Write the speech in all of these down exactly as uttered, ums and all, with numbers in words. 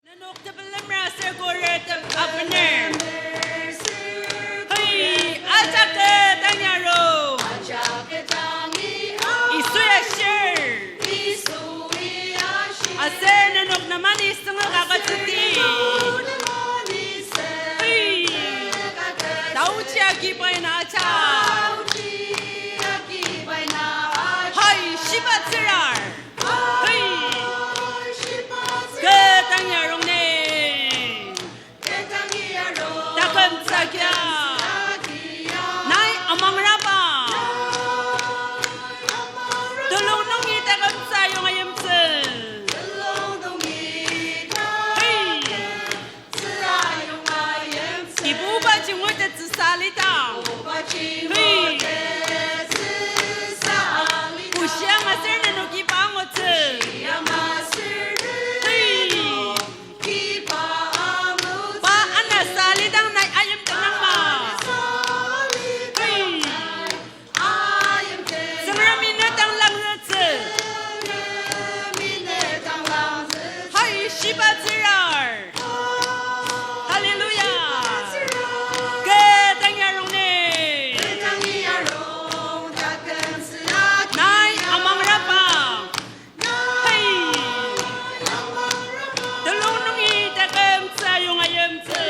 Nenok tepelemra aser kortep apener. Hei, ajak kü tangyarung. Yisu ya shir. Aser nenok namani sengak agütsüdi. Hei, taochi agi pai na ajak. Hei, shiba tsürar. Hei. Kü tangyarung ne. Taküm tsükia. Nai amangraba. Telung nungi taküm tsü ayong ayimtsü. Hei. Kibuba jingwe tetsüsa alidang. Hei. Kushiang aser nenok iba angutsü. Hei. Pa anasa alidang nai ayim tenangma. Hei. Tsüngremi ne dang langzütsü. Hai shiba tsürar. Hallelujah. Kü tangyarung ne. Nai amangraba. Hey! Telung nungi taküm tsü ayong ayimtsü.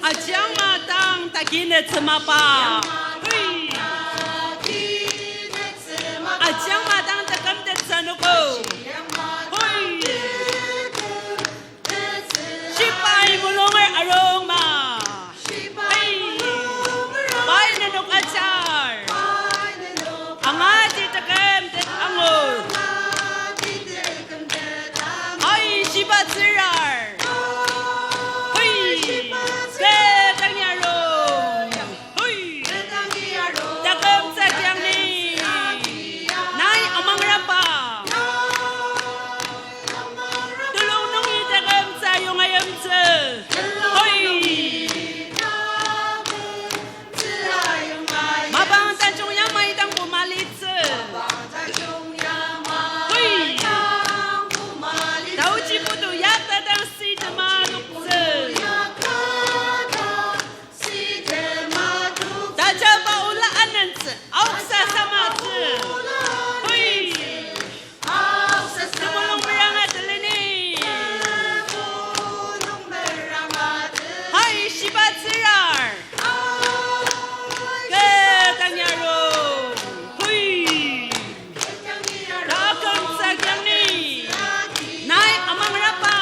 Ajiang ma dang tagi ne tsümapa. Hey! Ajiang ma dang taküm tetsü anogo. Hey! Shibai mulunger arung ma. Hey. Pai nenok ajar. Angaji taküm tet angur. Hai shiba tsürar. Hey. Kü tangyarung. Hui. Taküm tsü kiang ni. Nai amangraba. Telung nungi taküm tsü ayong ayimtsü. Hui. Mapang tajung yamai dang bumalitsü. Hui. Taoji putu yakta dang sitema noktsü. Tajaba ola anentsü, aoksa samatsü. Hui. Temulung meranga teleni. Hai shiba tsürar. Kü tangyarung. Hui. Taküm tsü kiang ni. Nai amangraba.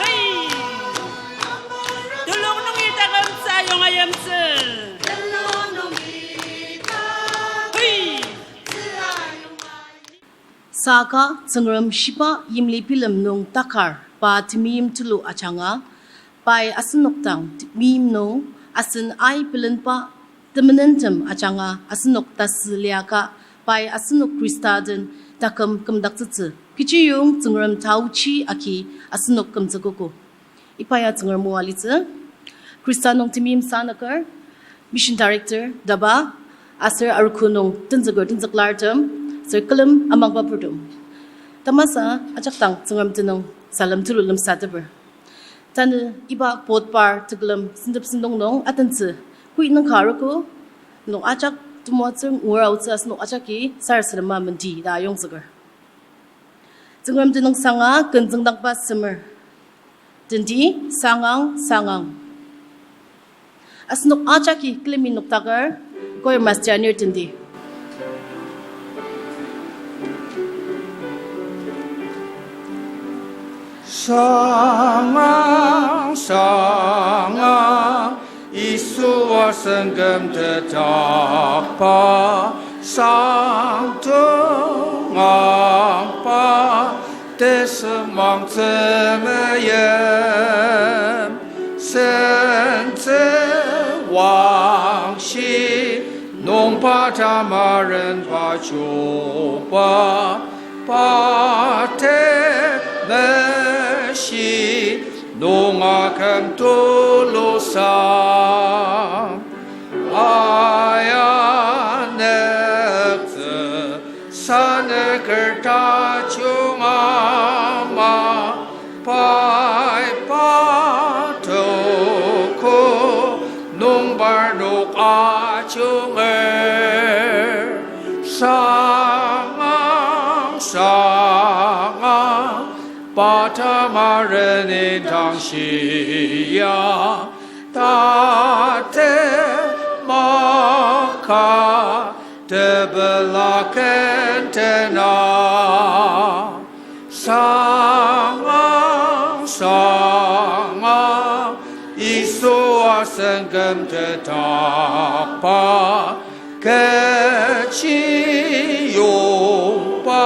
Hey! Telung nungi taküm tsü ayong ayimtsü. Hey! Saka Tsüngrem shiba yimli bilem nung takar pa temeim tulu ajanga, pai asenok dang temeim nung asen ai pelenba temenentem ajanga asenok tasü liaka, pai asenok Khrista den taküm kümdaktsütsü. Kechiyong Tsüngrem taochi agi asenok kümzükogo. Iba ya Tsüngrem o alitsü. Khrista nung temeim sanaker, Mission Director, DABA, aser arogo nung tenzüker tenzüklartem, aser külem amangba purtem. Tamasa ajak dang Tsüngrem tenüng salem tulu lemsateper. Tanü iba potpar tekülem sentep sentong nung atentsü, koi nüngka arogo, nenok ajak temoatsü ngura aotsü asenok ajaki sarasadema mendi ta ayongzüker. Tsüngrem tenüng sanga ken tsüngdangba semer. Tendi sangang sangang. Asenok ajaki külemi noktaker, choir master anir tendi. Sangang sangang, Yisu asüngküm tetakba, sangdong angba, tesümang temeim, sentsü wangshi, nungba tamarenba chuba, pa temeshi nung aküm tulusang, aya nüktsü sanüker Nidang shia, tate maka, tepela kentena. Sanga, sanga, Yisu asen kümtetdakba, kechi yokba,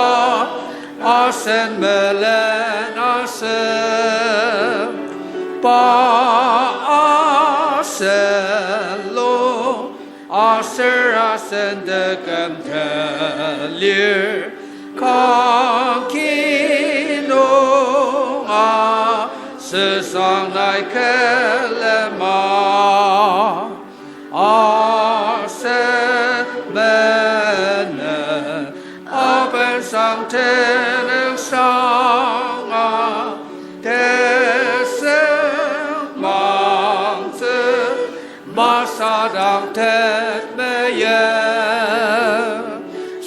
asen melen asem, pa asen lung, aser asen teküm telir, kangki nunga, süsang nai külema. Asen menen, aben sang tenüngsanga, tesem mangtsü, masadang tet meye.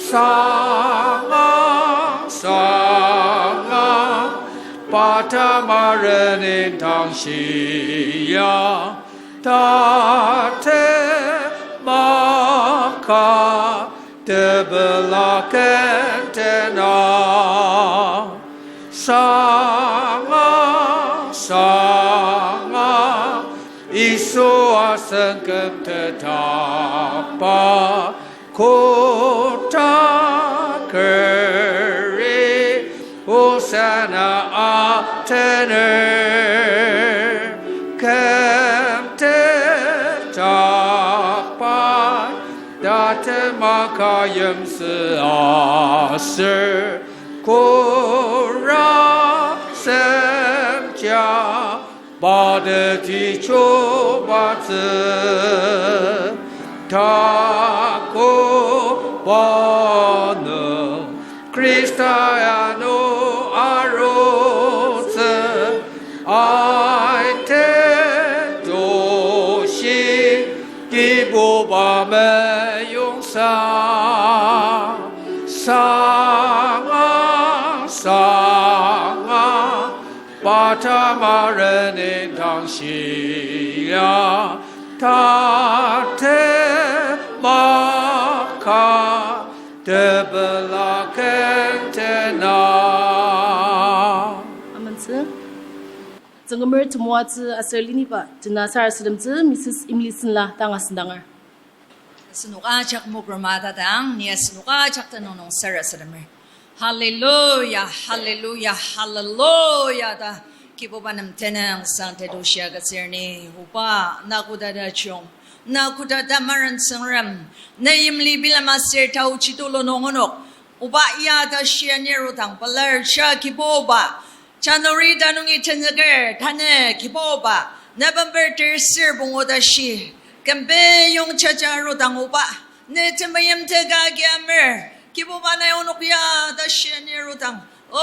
Sanga, sanga, pa tamaren indang shia, tate maka, tepela kentena. Sanga, sanga, Yisu asen kümtetdakba, kotakeri, Hosanna atener, kümtetdakba, tate maka yimsü aser, kura semja, pa teti chubatsü, tako pa nü, Khrista ya nü arutsü, aite toshi, Kibuba meyongsa. Sanga, sanga, pa tamaren indang shia, tate maka, tepela kentena. Amentsü. Tsüngremer temoatsü aser leniba jena sarasademtsü Missus Emily Senla tanga sendanger. Asenok ajak mokroma tatang, ni asenok ajak tenüng nung sarasademer. Hallelujah, hallelujah, hallelujah ta Kibuba nem tenüngsang tetushi agütsür ni, Oba, na koda tajung, na koda tamaren Tsüngrem, na yimli bilem aser taochi tulu nung onok, Oba ya ta shia nirudang pelar ja Kibuba, January ta nungi tenzüker, tanü Kibuba, November tersür pungu tashi, kümpe yong jaja arudang Oba, ne temeim teka agi amer, Kibuba nai onok ya ta shia nirudang, o,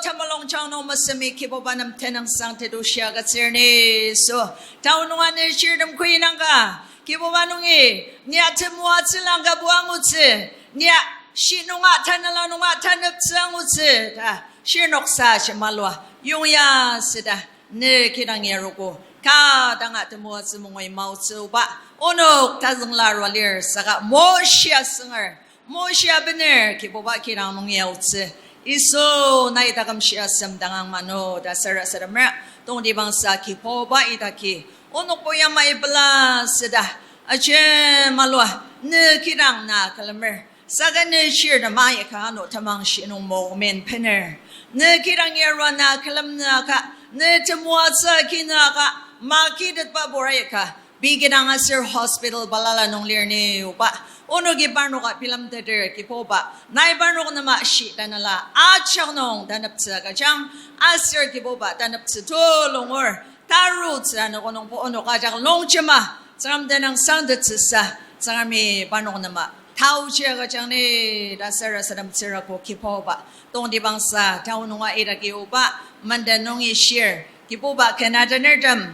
temulung jang nung mesemi Kibuba nem tenüngsang tetushi agütsür ni so, tao nunga ne shirtem kuinangka, Kibuba nungi, nia temoatsüla kabu angutsü, nia shi nunga tanela nunga taneptsü angutsü ta, shirnoksa shimalua, yongya süda, ne kidang yarogo, ka danga temoatsü mongoi maotsü Oba, onok tazüngla arua lir saka Moshia sünger, Moshia bener Kibuba kidang nung yaotsü, Yisu nai taküm shia semdangang mano ta sarasademra, tongtibangsa Kibuba idaki, onokbo yamai pela süda, ajemalua, ne kidang na külemer, saka ne shirtem aika ano tamang shi nung momen bener, ne kidang yarua na külemnüaka, ne temoatsü kinüaka, makitetba boraika, pei kidang aser hospital balala nung lir ni Oba, onoki parnoka bilemteter Kibuba, nai parnok nem ashi tanela ajak nung taneptsü agüjang, aser Kibuba taneptsü tulu ngur, tarutsü anogo nungbo onok ajak longjema, Tsüngrem tenüngsang tetsüsa, Tsüngremi parnok nem taochi agüjang ni ta sarasademtsürako Kibuba, tongtibangsa tao nunga idaki Oba, menden nungi shir Kibuba ken atenertem,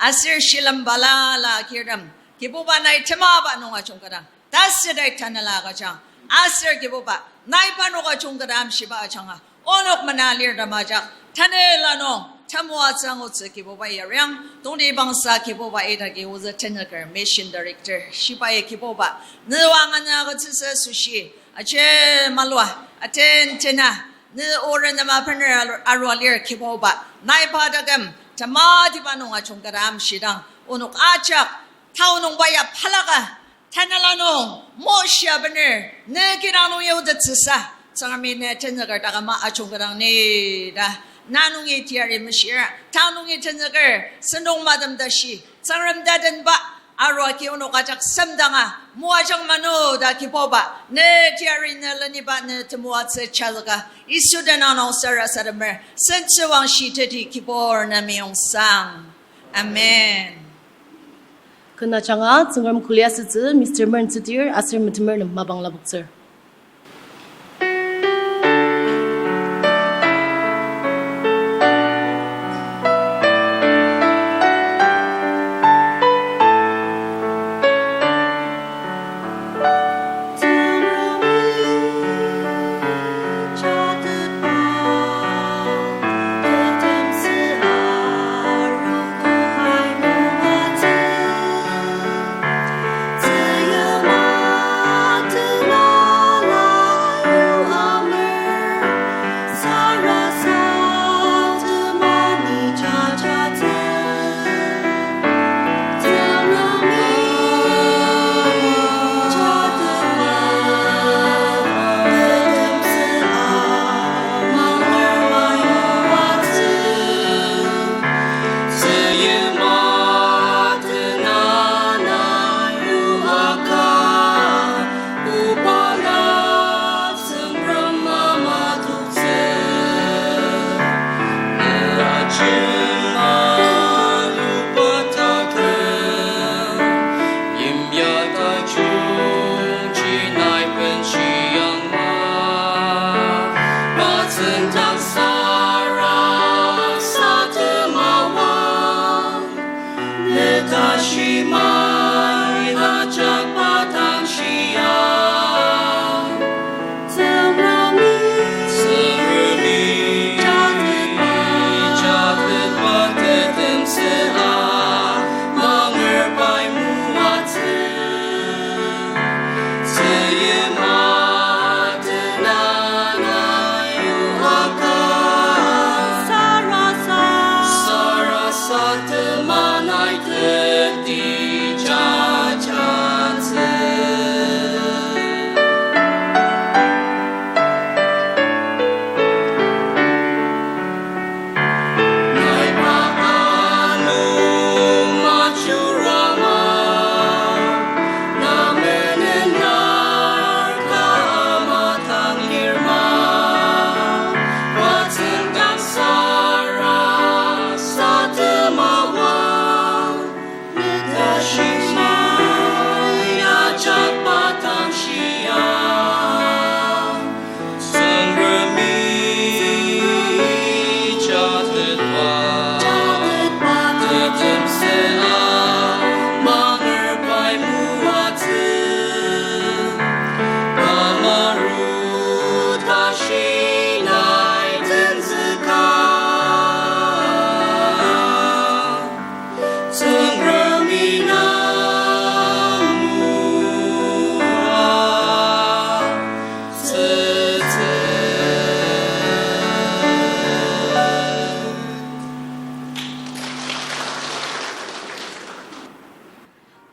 aser shilem balala akirtem, Kibuba nai temaba nung ajungketang, tasüdai tanela agüjang, aser Kibuba nai parnok ajungketa amshiba ajanga, onok mena lirtem ajak, tanela nung temoatsü angutsü Kibuba yariang, tongtibangsa Kibuba idaki ozü tenüker Mission Director shibai Kibuba, ne wang ana agütsütsü asoshi, aji malua, aten tena, ne oren ama bener aru-, arua lir Kibuba, nai pa taküm, tematiba nung ajungketa amshidang, onok ajak, tao nungba ya palaka, tanela nung, moshia bener, ne kidang nung yautettsüsa, Tsüngremi ne tenüker taküma ajungketang ni ta, na nungi teyari meshir, tang nungi tenüker, sentong matem tashi, Tsüngrem tatenba, arua ki onok ajak semdanga, moajang manu ta Kibuba, ne teyari ne leniba ne temoatsü chazüka, Yisu tenüng nung sarasademer, sentsüwangshi teti Kibur na meyong sang. Amen. Ken ajanga Tsüngrem kuli asütsü Mister Mern Tsütir aser metemer nem mapang lapoktsür.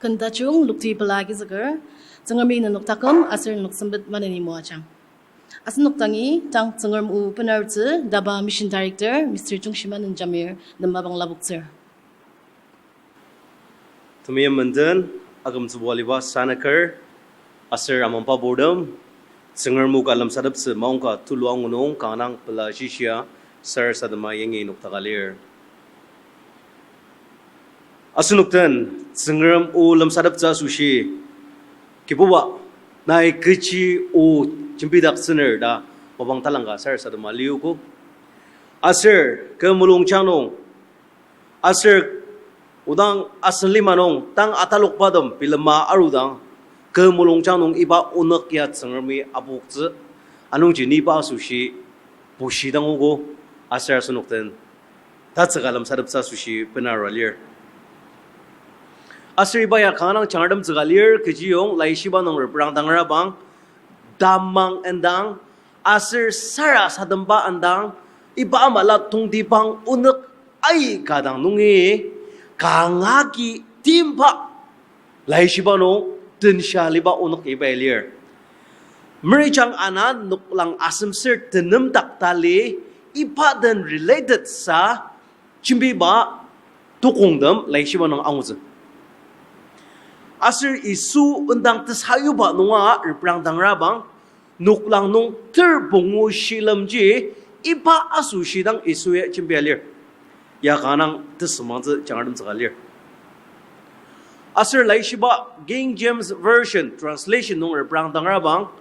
Ken tajung lokti pela agizüker, Tsüngremi nenok taküm aser nenok sempet maneni moajang. Asenok dangi tang Tsüngrem o benarutsü DABA Mission Director Mister Jungshimanen Jamir nem mapang lapoktsür. Temeim menden, akümtsübo aliba sanaker, aser amangba purtem, Tsüngrem o ka lemsateptsü maongka tulu angu nung kanga dang pela shishia sarasadema yangi noktaka lir. Asenok den Tsüngrem o lemsateptsü asoshi, Kibuba, nai kechi o jembidaktsüner ta mapang talangka sarasadema liogo. Aser kü mulungjang nung, aser odang asen lima nung tang atalokbatem bilema arudang, kü mulungjang nung iba onük ya Tsüngremi apoktsü, anungji ni iba asoshi bushi dangogo, aser asenok den Tatsüka lemsateptsü asoshi benarua lir. Aser iba ya kanga dang jangratemtsüka lir, kechiyong laishiba nung reprang tangrabang, tamang indang, aser sarasademba indang, iba amala tongtibang onük aika dang nungi, kanga ki timba laishiba nung tensha liba onük iba ya lir. Meyirijang ana noklang asemser tenemdak tali iba den related sa jembiba tukongtem laishiba nung angutsü. Aser Yisu indang tesayuba nunga reprang tangrabang, noklang nung ter pungu shilemji iba asoshi dang Yisu ya jembia lir. Ya kanga dang tesümangtsü jangratemtsüka lir. Aser laishiba King James Version translation nung reprang tangrabang,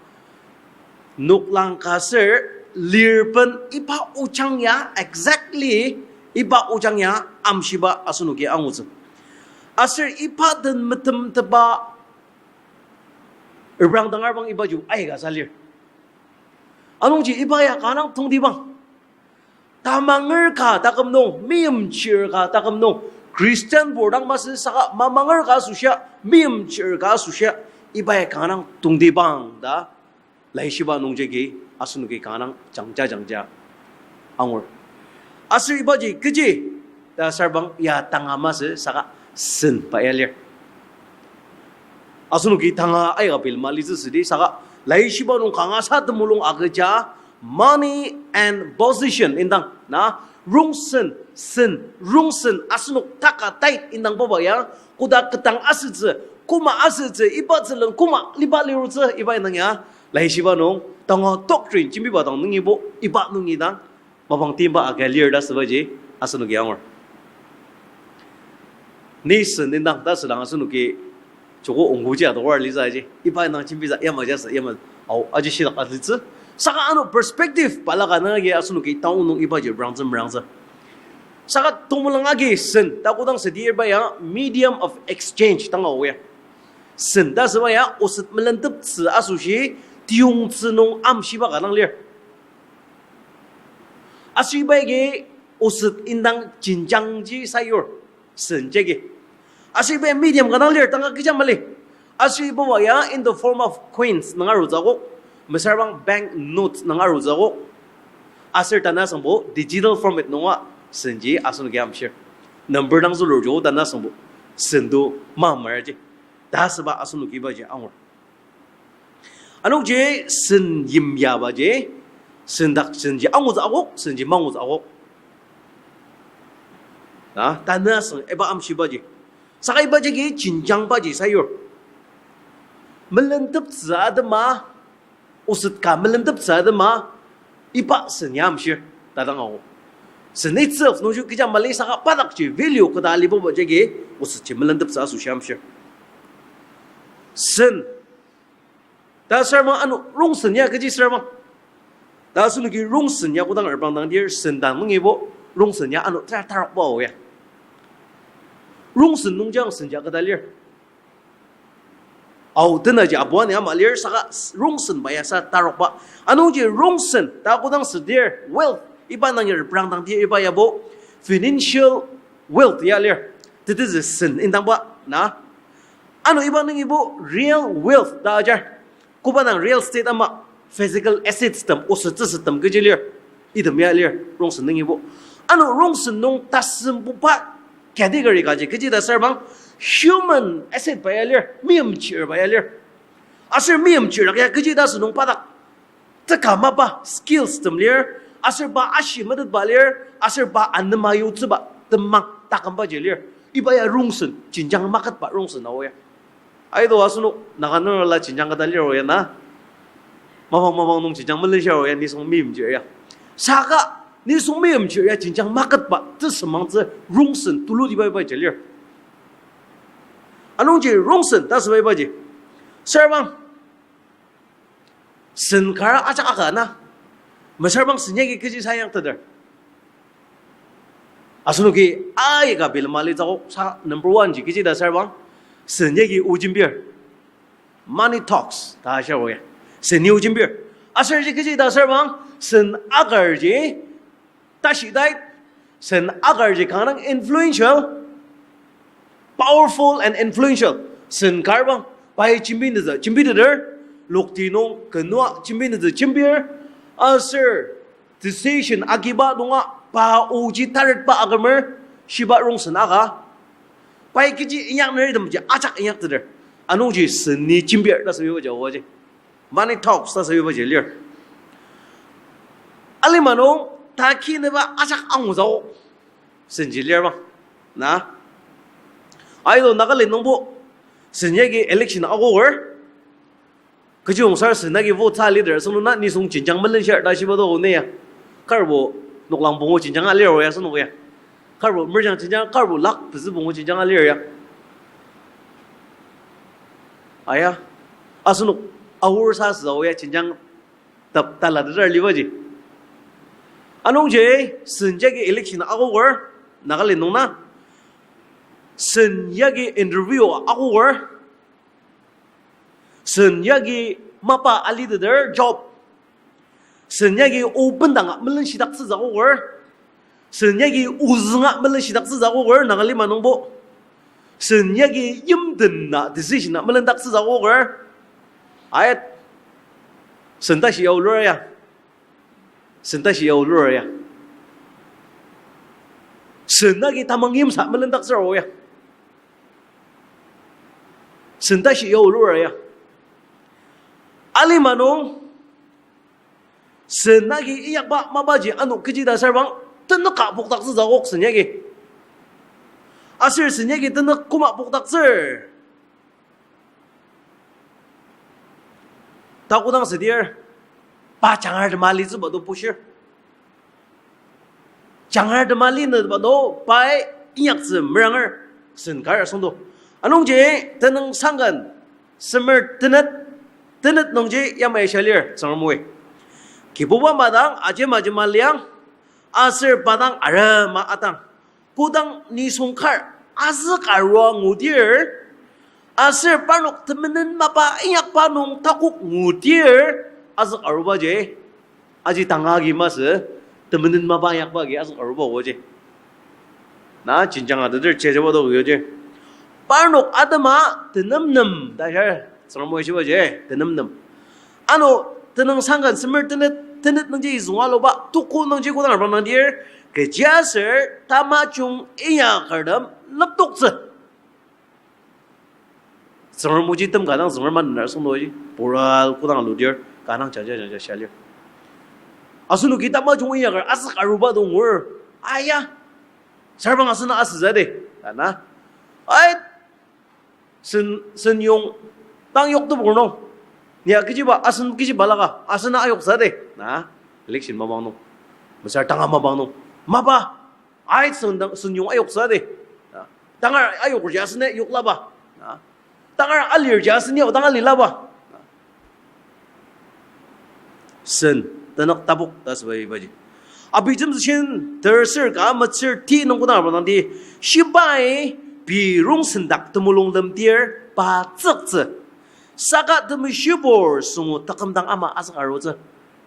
noklang ka ser lirben iba ojang ya exactly iba ojang ya amshiba asenoki angutsü. Aser iba den metemteba reprang tangrabang ibaji aika sa lir. Anungji iba ya kanga dang tongtibang. Tamanger ka taküm nung, meimchir ka taküm nung, Christian pur dang masü saka mamanger ka asoshia, meimchir ka asoshia, iba ya kanga dang tongtibang ta laishiba nungjagi asenoki kanga dang jangja jangja angur. Aser ibaji kechi ta sarbang ya tanga masü saka sen ba ya lir. Asenoki tanga aika bilema litsü südi saka laishiba nung kanga sa temulung agüja money and position indang na rongsen, sen, rongsen asenok taka tait indang baba ya koda ketang asütsü, koma asütsü, iba tsülen koma liba lirutsü iba indang ya laishiba nung tanga doctrine jembiba dang nungibo iba nungi dang mapang timba aka lir ta asübaji asenoki angur. Ni sen indang ta asüdang asenoki joko ongkoji adoker litsü aji. Iba indang jembitsü yamaji asü yama ao aji shidak alitsü. Saka ano perspective balaka nung agi asenoki town nung ibaji merangtsü merangtsü. Saka tongmulang agi sen ta kodang südir iba ya medium of exchange tanga oya. Sen ta asüba ya oset melenteptsü asoshi tiyongtsü nung amshiba ka dang lir. Aser iba agi oset indang jenjangji sayur, sen jagi. Aser iba medium ka dang lir tanga kecha mali. Aser iba ya in the form of coins nung arutsü akok, mesüra bank bank notes nung arutsü akok. Aser tanü asangbo digital format nunga senji asenoki amshir. Number dang zülur joko tanü asangbo sen to mamaraji. Ta asüba asenoki ibaji angur. Anungji sen yimyabaji, sendak senji angutsü akok, senji mangutsü akok. Na, tanü asüng iba amshibaji. Saka ibaji agi jenjangbaji sayur. Melenteptsü atema, oset ka melenteptsü atema, iba sen ya amshir, ta dang ao. Sen itself nungji kecha mali saka pa dakji value koda aliba baji agi, osetji melenteptsü asoshi amshir. Sen ta sür bang ano rongsen ya kechi sür bang. Ta asenoki rongsen ya kodang reprangdangdir sen dang nungibo rongsen ya ano tera tarokba o ya. Rongsen nungji senji keta lir. Ao tenaji abuani ama lir saka rongsen ba ya sa tarokba. Anungji rongsen ta kodang südir wealth iba nungi reprangdangdir iba yabo financial wealth ya lir. Tetezü sen indangba na. Ano iba nungibo real wealth ta ajar. Koba dang real estate ama physical assets tem, osettsüset tem kechi lir. Item ya lir, rongsen nungibo. Ano rongsen nung tasembuba category kaji kechi ta sür bang human asset ba ya lir, meimchir ba ya lir. Aser meimchir dak ya kechi ta asünung pa dak teka mapa skills tem lir, aser pa ashi metetba lir, aser pa anema yutsüba temang takümbaji lir. Iba ya rongsen, jenjang maketba rongsen ao ya. Aido asenok Naga nungerla jenjang keta lir o ya na. Mapang mapang nung jenjang melenshir o ya nisung meimchir ya. Saka nisung meimchir ya jenjang maketba tesümangtsü rongsen tulutiba ibaji lir. Anungji rongsen ta süba ibaji sür bang sen kar ajak aka na. Mesüra bang sen yagi kechi sayang teter. Asenoki aika bilema litsü akok sa number one ji kechi ta sür bang. Sen yagi o jembir. Money talks ta ashir o ya. Sen ni o jembir. Aser ji kechi ta sür bang, sen akarji tashi tai. Sen akarji kanga dang influential, powerful and influential. Sen kar bang, pai jembinütsü, jembiteter, lokti nung kenua jembinütsü jembir, aser decision agiba nunga pa oji taretba akümer, shiba rongsen aka. Pai kechi inyakner itemji ajak inyakteter. Anungji seni jembir ta sayu baji aji. Money talks ta sayu baji lir. Alima nung takinüba ajak angutsü. Senji lir bang. Na? Aito Nagaland nungbo sen yagi election akoker. Kechi ongsar sen agi vote sa leader asenok na nisung jenjang melenshir ta shiba do ne ya. Karbo noklang pungu jenjang alir ya asenok ya. Karbo merjang jenjang, karbo lak pezü pungu jenjang alir ya. Aya, asenok aor sa süa ya jenjang tap tala tetar libaji. Anungji sen jagi election akoker, Nagaland nung na. Sen yagi interview akoker. Sen yagi mapa aliteter job. Sen yagi o bendanga melenshidaktsütsü akoker. Sen yagi ozünga melenshidaktsütsü akoker Nagalima nungbo. Sen yagi yimten na decision na melendaktsütsü akoker. Ayat. Sen tashi ya olur ya. Sen tashi ya olur ya. Sen agi tamang yimsa melendaktsür o ya. Sen tashi ya olur ya. Alima nung sen agi inyakba mapaji ano kechi ta sür bang, tenük ka pokdaktsütsü akok sen yagi. Aser sen yagi tenük koma pokdaktsür. Ta kodang südir, pa jangar tema alitsüba do pushir. Jangar tema alinüba do pai inyaktsü meranger sen kar asüngdo. Anungji tenüngsangken semer tenet, tenet nungji yamai shia lir Tsüngrem oi. Kibuba madang ajema ajema liang, aser pa dang arema atang. Kodang nisung kar azükarua ngudir, aser parnok temenen mapa inyakba nung takok ngudir, azükarubaji, aji tanga agi masü, temenen mapa inyakba agi azükaruba oji. Na jenjang ateter jejaba do oji. Parnok atema tenemnem ta shia, Tsüngrem o ishibaji, tenemnem. Ano tenüngsangken semer tenet, tenet nungji zünga aluba, tuko nungji kodang arba nangdir, kechiaser tamajung inyakertem leptoktsü. Tsüngrem oji tem ka dang Tsüngrem anener asüngdo oji, pura kodang aludir, ka dang jaja jaja shia lir. Asenoki tamajung inyaker azükaruba do ngur, aya, sarbang asena asütsü de, ana, ai, sen, sen yong, tang yokteper nung, ni a kechiba, asen kechiba laka, asena ayoksa de, na, election mapang nung, mesar tanga mapang nung, mapa, ai, sen dang, sen yong ayoksa de, na, tangar ayokerji asena yoklaba, na, tangar alirji asena odang alilaba. Sen, tenük tapok ta asüba ibaji. Abijemtsüshin terser ka metsür ti nung kodang arba dangdi, shibai pei rongsen dak temulung lemtir pa tsüktsü. Saka temeshibur süngu taküm dang ama azükarutsü.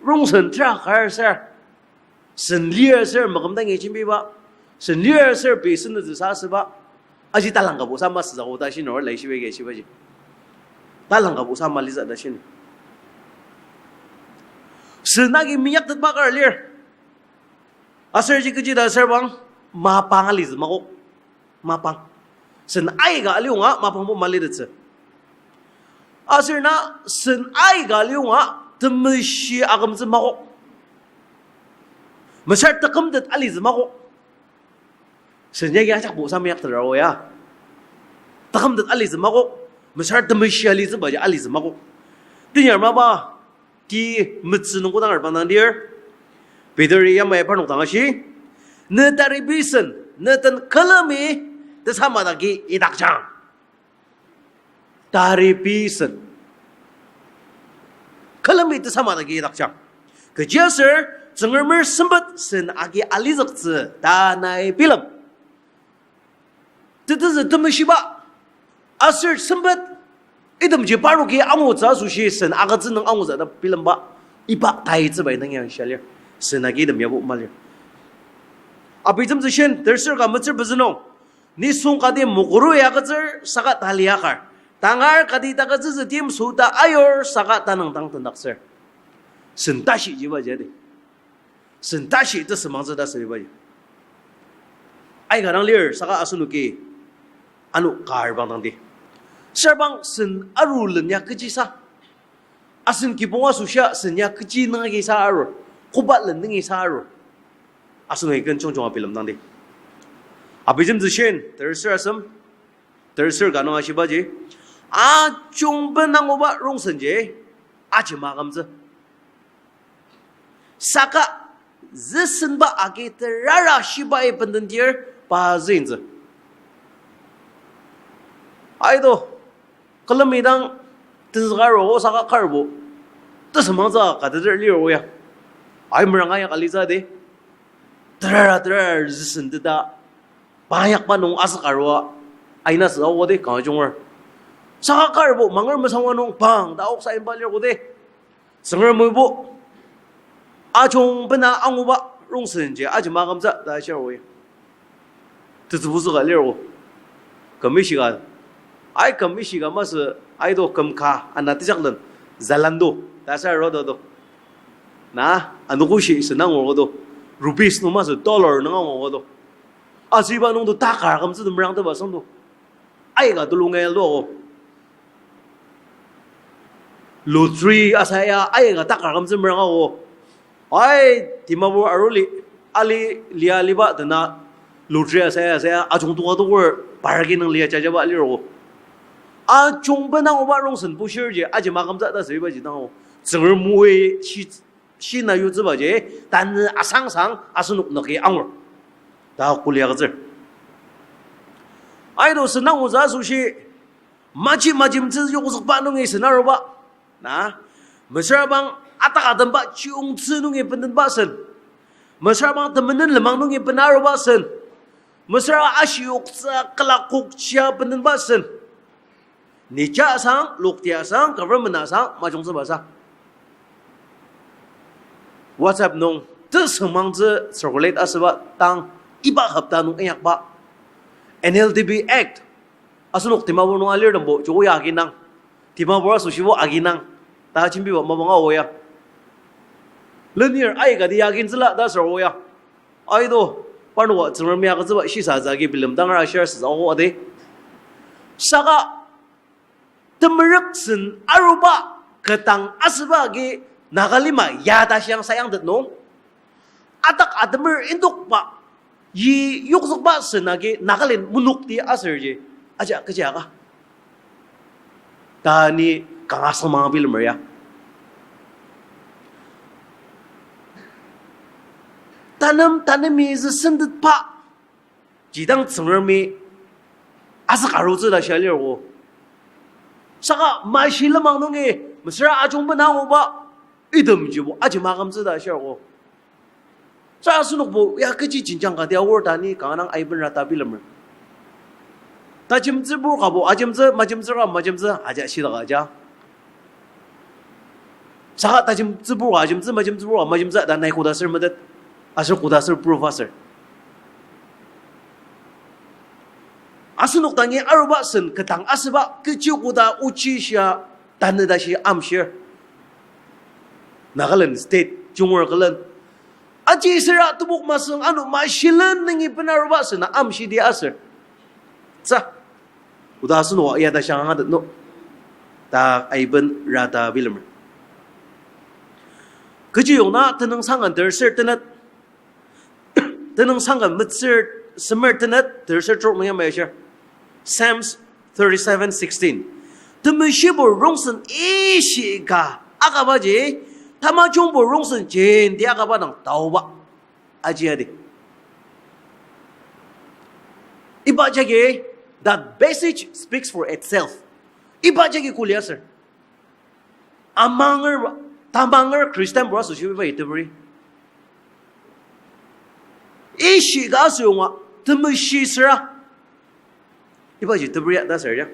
Rongsen tera kar ser. Sen lir aser maküm dangi jembiba. Sen lir aser pei senütsü sa asüba. Aji talang kabo sa masütsü ako ta shinür laishiba agi shibaji. Talang kabo sa malitsü ta shin. Sen agi minyaktetba kar lir. Aser ji kechi ta aser bang, mapang alitsü makok. Mapang. Sen aika alionga mapangbo malitettsü. Aser na sen aika alionga temeshi akümtsü makok. Mesar takümtet alitsü makok. Sen yagi ajakbo sa minyakteter o ya. Takümtet alitsü makok. Mesar temeshi alitsübaji alitsü makok. Tenyar mapa ti metsü nung kodang arba nangdir, Peteri yamai parnok dang ashi, ne taripi sen, ne den külemi tesamadaki idakjang. Taripi sen. Külemi tesamadaki idakjang. Kechiaser, Tsüngremer sempet sen agi alizüktsü ta nai bilem. Tetezü temeshiba, aser sempet, itemji parnoki angutsü asoshi sen agütsü nung angutsü ta bilemba, iba taitsüba indang yang shia lir, sen agi item yabo malir. Abijemtsü shin, terser ka metsür pezü nung. Nisung kati mokuru ya agütsür, saka tali akar. Tangar kati takütsütsü tim süta ayur, saka tanüng dang tendaktsür. Sen tashi jiba jadi. Sen tashi tesümangtsü ta süba ji. Aika dang lir, saka asenoki ano kar bang dang di. Serbang sen aru len ya kechisa. Asen kibong asoshia sen ya kechi nungi sa arur, koba len nungi sa arur. Asenoki ken jungjunga bilem dang di. Abijemtsü shin, terser asem, terser ka nung ashibaji, ajungben anguba rongsenji ajema akümtsü. Saka züsenba agi terara shibai bendendir pa züintsü. Aido, külemi dang tenzüka ro saka karbo tesümangtsü kateter liro ya. Ai meranga ya kalitsü di. Terara terara züsenteta. Pa yakba nung asükarua. Aina sü aogo di kanga junger. Saka karbo manger mesangwa nung bang ta oksa imba lir ko di. Tsüngrem oibo, ajungbena anguba rongsenji ajema akümtsü ta shir oya. Tetsübutsü ka lir o. Küm ishika. Ai küm ishika masü, aido küm ka ana tejaklen. Zalando ta sa ro do do. Na, anogo shi sena angur ko do. Rupees nung masü dollar nung angur ko do. Asüba nung do takar akümtsü do merangteba sang do. Aika tulung el do. Lottery asaya aika takar akümtsü meranga o. Ai, Dimapur aruli, ali lia liba dena lottery asaya asaya ajungtoka tokur parki nung lia jajaba liro. Ajungben anguba rongsen bushirji ajema akümtsü ta sübaji dang o. Tsüngrem oi shi, shina yutsübaji, tanü asangsang asenok nüki angur. Ta kulia agütsür. Aido sen angutsü asoshi, maji majimtsü yokzükba nungi sen aruba. Na, mesüra bang atak atemba chiyongtsü nungi bendenba sen. Mesüra bang temenen lenmang nungi bena aruba sen. Mesüra ashiyoktsü külakokchia bendenba sen. Ni ja asang, lokti asang, government asang, majungtsüba sa. WhatsApp nung tesüngmangtsü circulate asüba tang iba hopta nung inyakba N L T B Act. Asenok Dimapur nung alirtembo joko ya aginang. Dimapur asoshibo aginang. Ta jembiba mapang aoya. Lenir aikati ya agintsüla ta sür oya. Aido, parnoka Tsüngremi agütsüba shisatsü agi bilemdanger ashir sütsü aogo ade. Saka temerük sen aruba ketang asüba agi Nagalima ya ta shiang sayangtet nung. Atak atemer indokba yi yokzükba sen agi Nagaland menokti aserji aja kechi aka ta ni kanga sengmang bilemer ya. Tanem tanemi züsendetba jidang Tsüngremi azük arutsü ta shia lirgo. Saka mashi lenmang nungi mesüra ajungben anguba itemjibo ajima akümtsü ta shirgo. Sa asenokbo ya kechi jenjang kati aor ta ni kanga dang aiben rata bilemer. Tajemtsübur kabo ajemtsü, majemtsü ka majemtsü aja shidaka aja. Saka tajemtsübur ka ajemtsü, majemtsübur ka majemtsü ta nai koda ser metet, aser koda ser proof aser. Asenok dangi aruba sen ketang asüba kechi koda ochi shia tanü tashi amshir. Nagaland State junger külen aji süra tebok masüng ano mashilen nungi bena aruba sena amshidi aser. Sa, koda asenoka ya ta shang angatet no ta aiben rata bilemer. Kechiyong na Tenüngsangken terser tenet, Tenüngsangken metsür semer tenet terser trok nung yamai ashir. Psalms thirty-seven sixteen. Temeshibo rongsen ishika akabaji, tamajungbo rongsen jenti akaba dang taoba. Aji adi. Iba jagi, that passage speaks for itself. Iba jagi kuli aser. Amanger, tamanger Christian bura asoshi iba itebri. Ishika asüyonga temeshi süra. Ibaji tebria ta ser ya.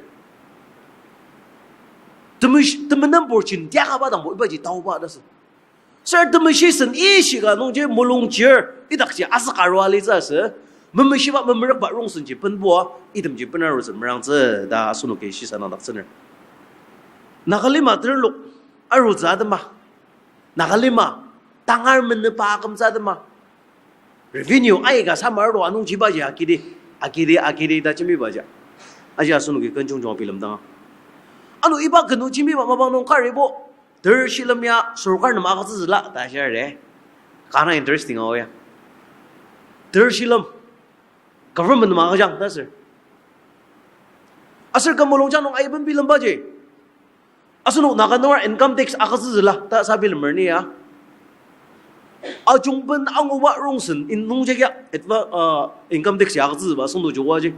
Temish-, temenenbur jenti akaba dangbo ibaji taoba ta sü. Sür temeshi sen ishika nungji mulung chir idakji azük arua litsü asü. Memeshiba memerükba rongsenji penbua itemji benarutsü merangtsü ta asenoki shisa nangdaktsüner. Nagalima terlok arutsü atema. Nagalima tangar menepa akümtsü atema. Revenue aika samar to anungjibaji akidi, akidi, akidi ta jembibaji. Aji asenoki ken jungjunga bilemdanga. Ano iba kenu jembiba mapang nung karibo, ter shilem ya sorkar nem agütsütsüla ta shia re. Kana interesting ao ya. Ter shilem government nem agüjang ta sür. Aser kü mulungjang nung aiben bilembaji. Asenok Naga nunger income tax agütsütsüla ta sa bilemer ni ya. Ajungben anguba rongsen in nungji ya, etwa, uh, income tax ya agütsütsüba asenok joko aji.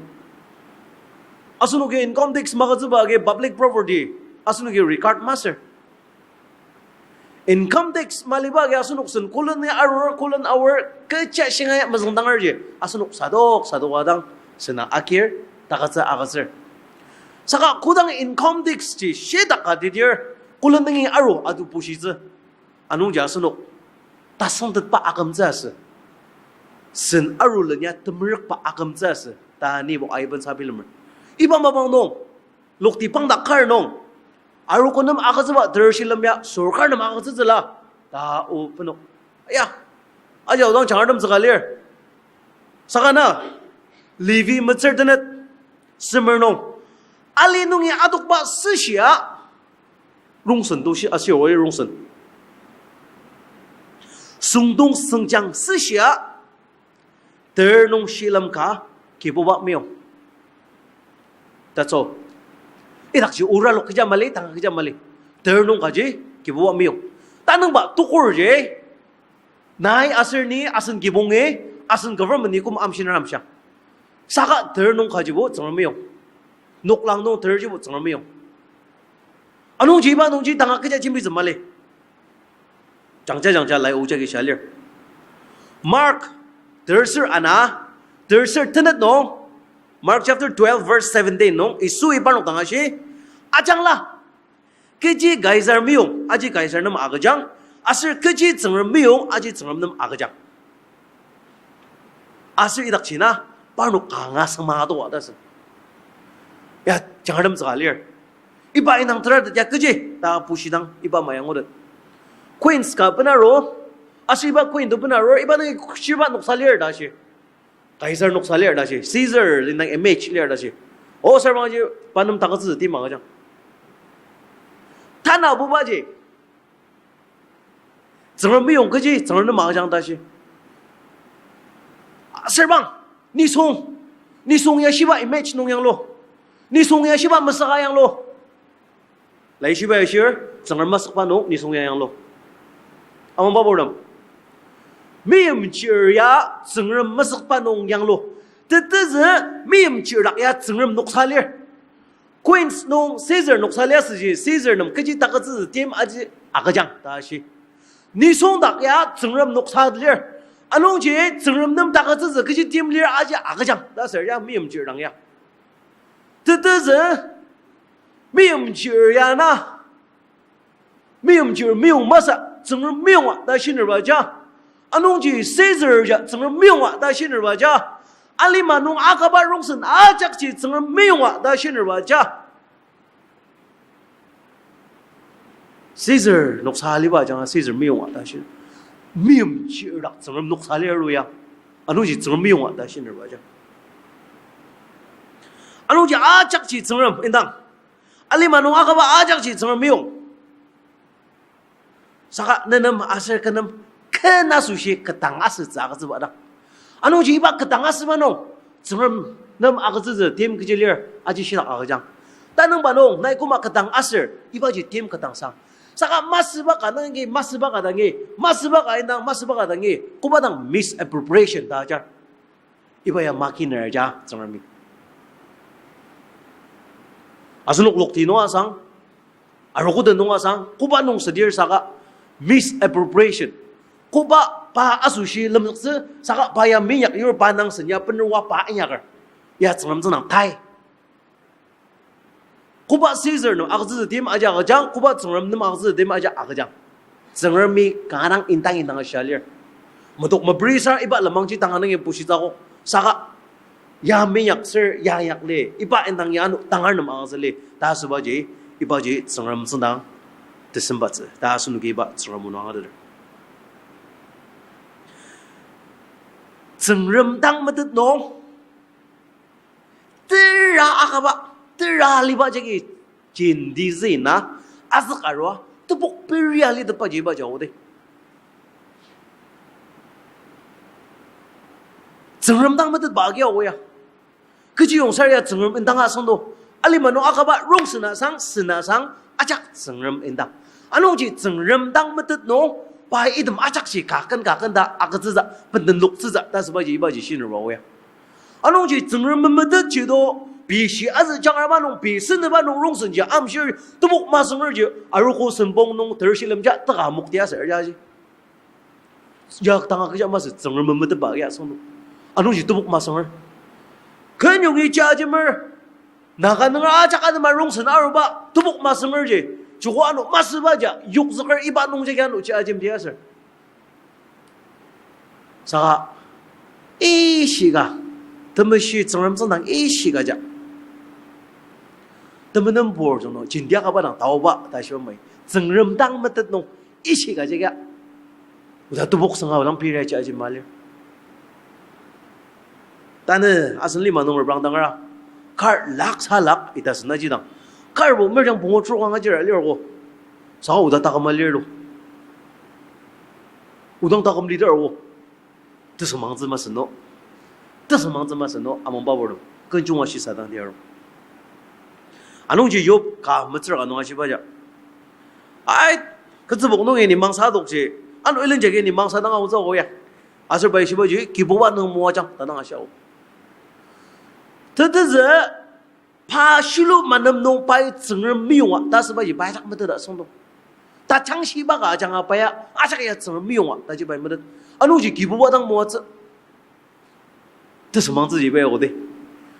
Asenoki income tax magütsüba agi public property, asenoki record masür. Income tax maliba agi asenok sen koleni arur, kolen aor, kecha shinga ya mezüngdangerji asenok sadok sadok adang sena akir, takütsü agütsür. Saka kodang income tax ji shitak ka tidir, kolen nungi aru atu pushitsü. Anungji asenok tasüngtetba akümtsü asü. Sen aru lenya temerükba akümtsü asü ta nibo aiben sa bilemer. Iba mapang nung, lokti pangdak kar nung, arogo nem agütsüba ter shilem ya sorkar nem agütsütsüla ta o benok. Aya, aji aodang jangratem tsüka lir. Saka na, Levi metsür tenet, semer nung, ali nungi adokba süshia, rongsen to shi asir oi rongsen. Süngdong süngjang süshia, ter nung shilem ka kibuba meyong. That's all. Idakji oralok kecha mali, tanga kecha mali. Ter nung kaji kibuba meyong. Tanüngba tukur ji, nai aser ni asen kibongi, asen government ni koma amshinar amshiang. Saka ter nung kajibo Tsüngrem meyong. Noklang nung ter jibo Tsüngrem meyong. Anungji iba nungji tanga kecha jembitsü mali. Jangja jangja lai oja ki shia lir. Mark, terser ana, terser tenet nung, Mark chapter twelve verse seventeen nung, Yisui parnok dang ashi, ajangla, kechi Kaisar meyong, aji Kaisar nem agüjang, aser kechi Tsüngrem meyong, aji Tsüngrem nem agüjang. Aser idakji na, parnok kanga süngmang adoka ta sü. Ya, jangratem tsüka lir. Iba indang tera ta ya kechi, ta pushidang, iba mayangutet. Queens ka benaro, aser iba queen to benaro, iba nungi shirba noksa lir ta shi. Kaisar noksa lir ta shi. Caesar indang image lir ta shi. O, serbangji, pa nem takütsü ti magüjang. Tanabubaji, Tsüngrem meyong kechi, Tsüngrem nem agüjang ta shi. Serbang, nisung, nisung ya shiba image nung yanglu. Nisung ya shiba mesüka yanglu. Laishiba ya shir, Tsüngrem mesükba nung nisung ya yanglu. Amangba purtem, meimchir ya Tsüngrem mesükba nung yanglu. Tetezü meimchir dak ya Tsüngrem noksa lir. Queens nung Caesar noksa lia süji, Caesar nem kechi takütsü tim aji agüjang ta shi. Nisung dak ya Tsüngrem noksa lir. Anungji Tsüngrem nem takütsütsü kechi tim lir aji agüjang ta ser ya meimchir dang ya. Tetezü meimchir ya na, meimchir meyong masü Tsüngrem meyonga ta shinerba ja. Anungji Caesar ya Tsüngrem meyonga ta shinerba ja. Alima nung akaba rongsen ajakji Tsüngrem meyonga ta shinerba ja. Caesar noksa aliba ajanga Caesar meyonga ta shi. Meimchir dak Tsüngrem noksa lir ya. Anungji Tsüngrem meyonga ta shinerba ja. Anungji ajakji Tsüngrem indang. Alima nung akaba ajakji Tsüngrem meyong. Saka nenem aser kü nem kena asoshi ketang asütsü agütsüba dang. Anungji iba ketang asüba nung, Tsüngrem nem agütsütsü tim kechi lir aji shitak agüjang. Tanüngba nung, nai koma ketang aser, ibaji tim ketang sang. Saka masüba ka nungi, masüba ka dangi, masüba ka indang, masüba ka dangi, koba dang misappropriation ta ajar. Iba ya makiner ja Tsüngremi. Asenok lokti nung asang, arogo den nung asang, koba nung südir saka misappropriation. Koba pa asoshi lemzüktsü, saka pa ya minyak yur pa nang sen ya benerwa pa inyaker. Ya Tsüngrem tsüngdang tai. Koba Caesar nem agütsütsü tim aji agüjang, koba Tsüngrem nem agütsütsü tim aji agüjang. Tsüngremi kanga dang indang indang ashia lir. Metok meprisa iba lenmangji tanga nungi bushitsü akok. Saka ya meinyak ser ya yak li, iba indang ya ano tangar nem angazü li ta asübaji, ibaji Tsüngrem tsüngdang tesembatsü ta asenoki iba Tsüngrem o nung angateter. Tsüngrem dang metet nung tera akaba, tera aliba jagi jenti züna, azük arua tebok peria alitepaji ibaji aodi. Tsüngrem dang metetba agi aoa. Kechiyong saria Tsüngrem indang asüngdo. Alima nung akaba rongsen asang, sen asang, ajak Tsüngrem indang. Anungji Tsüngrem dang metet nung, pai item ajakji kaken kaken ta agütsütsü, bendenloktsütsü ta asübaji ibaji shinerba aoa. Anungji Tsüngrem memetetji do, pei shi azü jangraba nung, pei seneba nung rongsenji amshir tebok masüngerji, arogo sempong nung ter shilem ja teka mokti aser jaji. Yak tanga kecha masü Tsüngrem memetetba agi asüngdo. Anungji tebok masünger. Kenyongi jajemer. Naga nunger ajak atema rongsen aruba tebok masüngerji. Joko ano masüba ja yokzüker iba nungjagi ano jajemdi aser. Saka, ishika, temeshi Tsüngrem tsüngdang ishika ja. Temenenpur jung nung, jenti akaba dang taoba ta shiba mai. Tsüngrem dang metet nung, ishika jagi. Oda tebok sanga odang pira jaji malir. Tanü asen lima nung reprang dangra, kar lak sa lak ita sena jidang, karbo merjang pungu trok anga jira lir ko. Saka oda taküm alir lo. Odang taküm leader o. Tesümangtsü masü no. Tesümangtsü masü no, amangba bor do. Kenjunga shisadang diaro. Anungji Job ka metsür ka nung ashiba ja. Ai, ketsübok nungi ni mangsa adokji, ano ilen jagi ni mangsa dang aotsü ago ya. Aser pai shibaji, Kibuba nung moajang, ta dang ashia o. Tetezü, pa shilu manem nung pai Tsüngrem meyonga ta asübaji pai ajak meteta süngdong. Ta changshiba ka ajanga pai ya, ajak ya Tsüngrem meyonga ta ji pai metet. Anungji Kibuba dang moatsü. Tesümangtsüji pai ya kodi.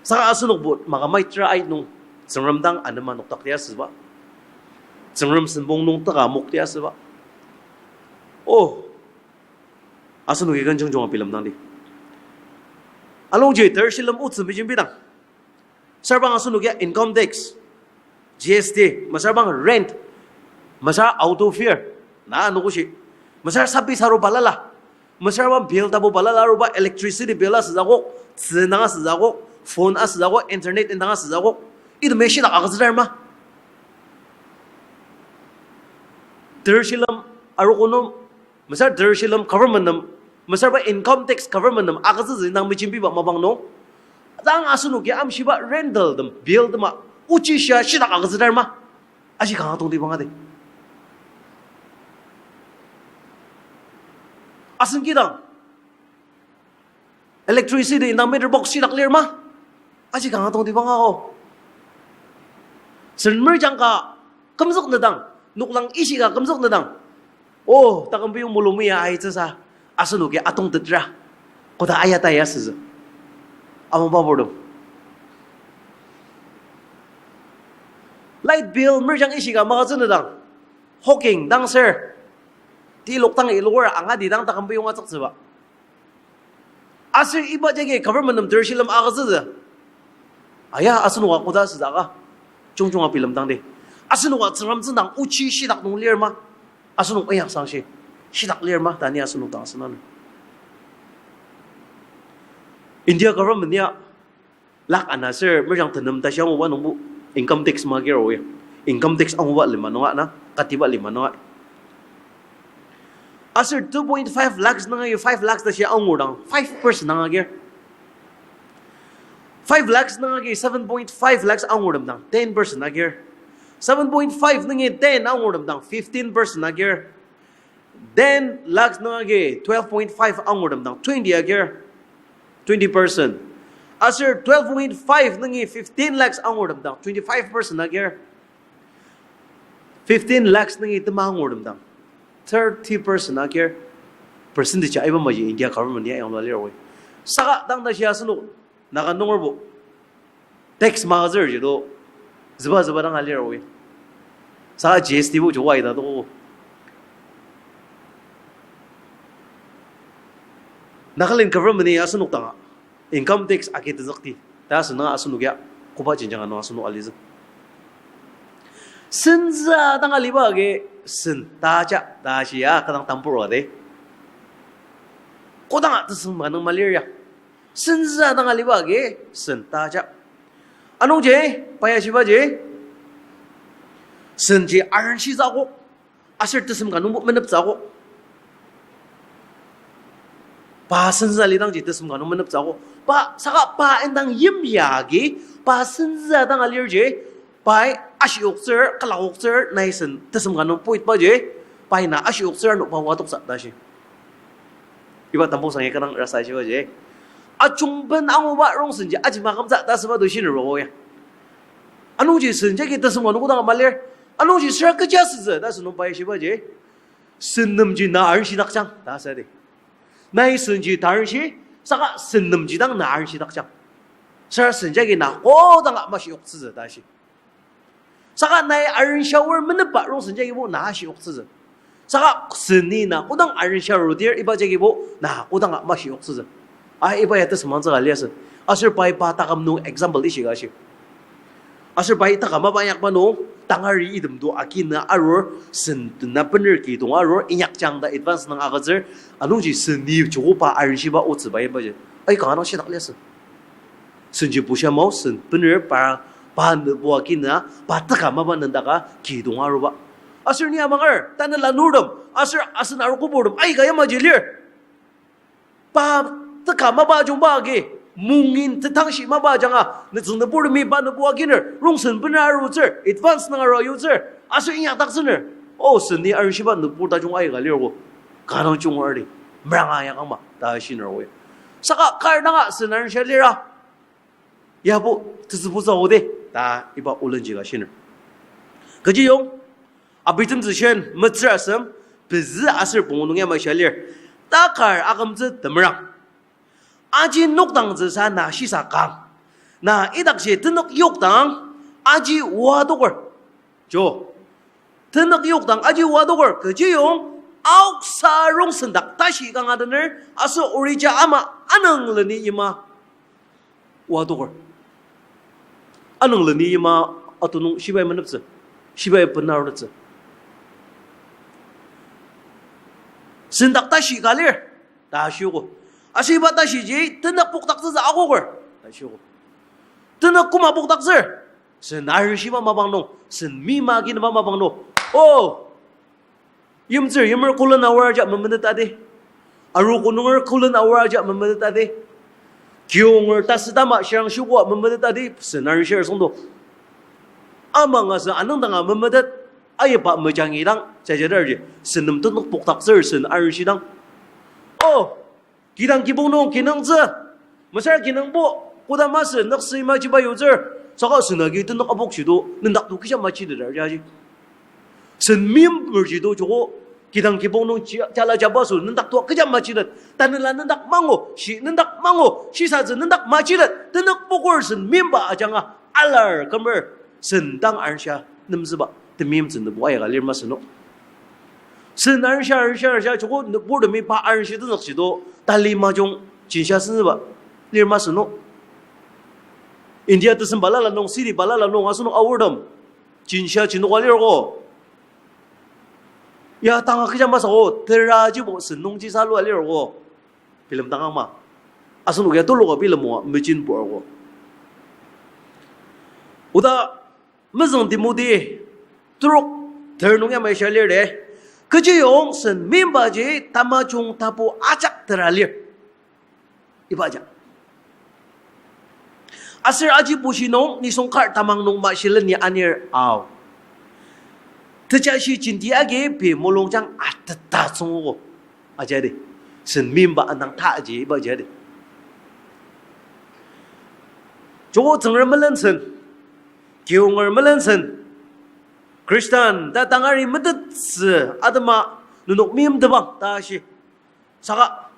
Saka asenokbo maka maitra ai nung Tsüngrem dang anema noktakti asüba. Tsüngrem sempong nung teka mokti asüba. Oh. Asenoki ken jungjunga bilemdangdi. Anungji ter shilem otsü mejembidang. Sarbang asenokia income tax, G S T, mesarbang rent, mesar auto fare, na anogoshi, mesar sabi saru balala, mesarbang bill tapu balala aruba electricity bill asütsü akok, tzü indang asütsü akok, phone asütsü akok, internet indang asütsü akok, item shitak agütsüdar ma? Ter shilem arogo nung, mesar ter shilem government nem, mesarba income tax government nem agütsütsü indang mejembiba mapang nung, tang asenoki amshiba rental tem, bill tema, ochi shia shitak agütsüdar ma? Aji kanga tongtibang adi. Asen kidang electricity indang meter box shitak lir ma? Aji kanga tongtibang ao. Sen merjang ka kümzük nedang, noklang ishika kümzük nedang, o, takümpiyong mulung mia aitsüsa, asenoki atongtetra, koda ayata ya sütsü. Amangba bor do. Light bill merjang ishika magütsü nedang, hoking dang ser, tilok dang iloker angati dang takümpiyong atsüktsüba. Aser iba jagi government nem ter shilem agütsütsü. Aya, asenoka koda asütsü aka. Jungjunga bilemdangdi. Asenoka Tsüngrem tsüngdang ochi shitak nung lir ma? Asenok inyak sangshi shitak lir ma? Ta ni asenok dang asüngdang. India government ya lak ana ser merjang tenem tashi anguba nungbo income tax magir oya. Income tax anguba lima nunga na, katiba lima nunga. Aser two point five lakhs nunga five lakhs tashi angudang five percent angagir. Five lakhs nunga seven point five lakhs angudemdang ten percent agir. Seven point five nunga ten angudemdang fifteen percent agir. Ten lakhs nunga twelve point five angudemdang twenty agir, twenty percent. Aser twelve point five nunga fifteen lakhs angudemdang twenty-five percent agir. Fifteen lakhs nunga tema angudemdang thirty percent agir. Percentage aiba maji India government ya yanglua lir oi. Saka tang tashi asenok Naga nungerbo tax magütsür ji do, züba züba dang alir oi. Saka G S T bo ji wai ta do. Nagaland government-i asenok danga income tax agi tenzükti ta asünung asenok ya koba jenjang nung asenok alitsü. Senzü dang aliba agi sen taja ta shia kü dang tambur ade. Kodanga tesem ka nung malir ya. Senzü dang aliba agi sen taja. Anungji, pa ya shibaji, senji arenshi tsüko, aser tesem ka nungbo menep tsüko. Pa senzü alidangji tesem ka nung menep tsüko. Pa saka pa indang yimya agi, pa senzü dang alirji, pai ashiyoktsür, külakoktsür, nai sen tesem ka nung puitbaji, pai na ashiyoktsür ano pa wadoktsü ta shi. Iba tambusang ya kü dang rasa shibaji, ajungben anguba rongsenji aji makümtsü ta süba to shiner o ya. Anungji sen jagi tesem ka nung kodanga malir. Anungji süra kecha sütsü ta sünung pa ya shibaji, sen nemji na arenshidakjang ta sa di. Nai senji tarenshi, saka sen nemji dang na arenshidakjang. Süra sen jagi na kodanga mashiyoktsütsü ta shi. Saka nai arenshi aor menepba rongsen jagibo na ashiyoktsütsü. Saka seni na kodang arenshi arudir iba jagibo na kodanga mashiyoktsütsü. Ai iba ya tesem angtsü ka liasü. Aser pai pa taküm nung example ishika shi. Aser pai taküm mapa inyakba nung, tangari item to akina arur, sen tena bener kidong arur, inyakjang ta advance nung agütsür, anungji seni joko pa arenshiba otsüba yimbaji. Ai kanga dang shidak liasü. Senji bushia mao, sen bener pa, pa nübo akina, pa taküm mapa nendaka kidong aruba. Aser ni amanger, tanela nurtem, aser asen arogo purtem, aika yamaji lir. Pa teka mapa ajungba agi, mungin tetangshi mapa ajanga, nütsüng nüburtemi pa nübo akiner, rongsen bener arutsür, advance nung aru ayutsür, aser inyakdaktsüner. O, seni arenshiba nübur tajung aika lirko, kanga dang jungardi, meranga yakangma ta shiner o ya. Saka kar danga sen arenshia lira, yabo tetsübutsü ode ta iba olenji ka shiner. Kechiyong, Abitemtsü shin metsür asem, pezü aser pungu nung yamai shia lir. Takar akümtsü temerang. Aji nokdangtsüsa na shisa kang. Na idakji tenük yokdang aji oa adoker. Jo. Tenük yokdang aji oa adoker. Kechiyong aoksa rongsen dak tashi kanga dener aser orija ama anüng leni yima oa adoker. Anüng leni yima ato nung shibai meneptsü, shibai benarutettsü. Sen dak tashi ka lir ta shiogo. Aser iba tashiji tenük pokdaktsütsü akoker ta shiogo. Tenük koma pokdaktsür? Sen arenshiba mapang nung, sen meima kinüba mapang nung. O, yimtsür yimer kolen aor aja memetet adi. Arogo nunger kolen aor aja memetet adi. Kiyonger tasütama shirang shikoa memetet adi, sen arenshir süngdo. Amang asü anüngdanga memetet, ayaba mejangi dang jajadarji, sen nem tenük pokdaktsür sen arenshidang. O, kidang kibong nung kinungtsü, mesüra kinungbo, koda masü nüksü imajiba yutsür, saka sen agi tenük apokji to, nendak to kecha machiteter jaji. Sen meimbaji to joko, kidang kibong nung ji-, jala jabaso nendak to kecha machitet, tanela nendak mangu, shi nendak mangu, shisatsü nendak machitet, tenük poker sen meimba ajanga, alar kümer, sen dang arenshia nemzüba temeimtsü nübo aika lir masü no. Sen arenshia, arenshia, arenshia, joko nüburtemi pa arenshi tenzükji to, tali majung jinshia senzüba lir masü no. India tesem balala nung, city balala nung, asenok aortem jinshia jinoka lirko. Ya tanga kecha masü ko, terajibo sen nungji salua lirko. Bilemdang ama. Asenok ya tuluka bilem oa mejin purko. Oda mezüng Timoti terok ter nung yamai shia lir de. Kechiyong sen meimbaji tamajung tapu ajak tera lir. Iba ajak. Aser aji bushi nung nisung kar tamang nung mashileni anir ao. Tejashi jenti agi pei mulungjang ateta tsüngogo. Ajadi. Sen meimba anang ta aji iba ajadi. Joko Tsüngrem melen sen, kiyonger melen sen, Khristan ta tangari metettsü atema nenok meimtebang ta shi. Saka,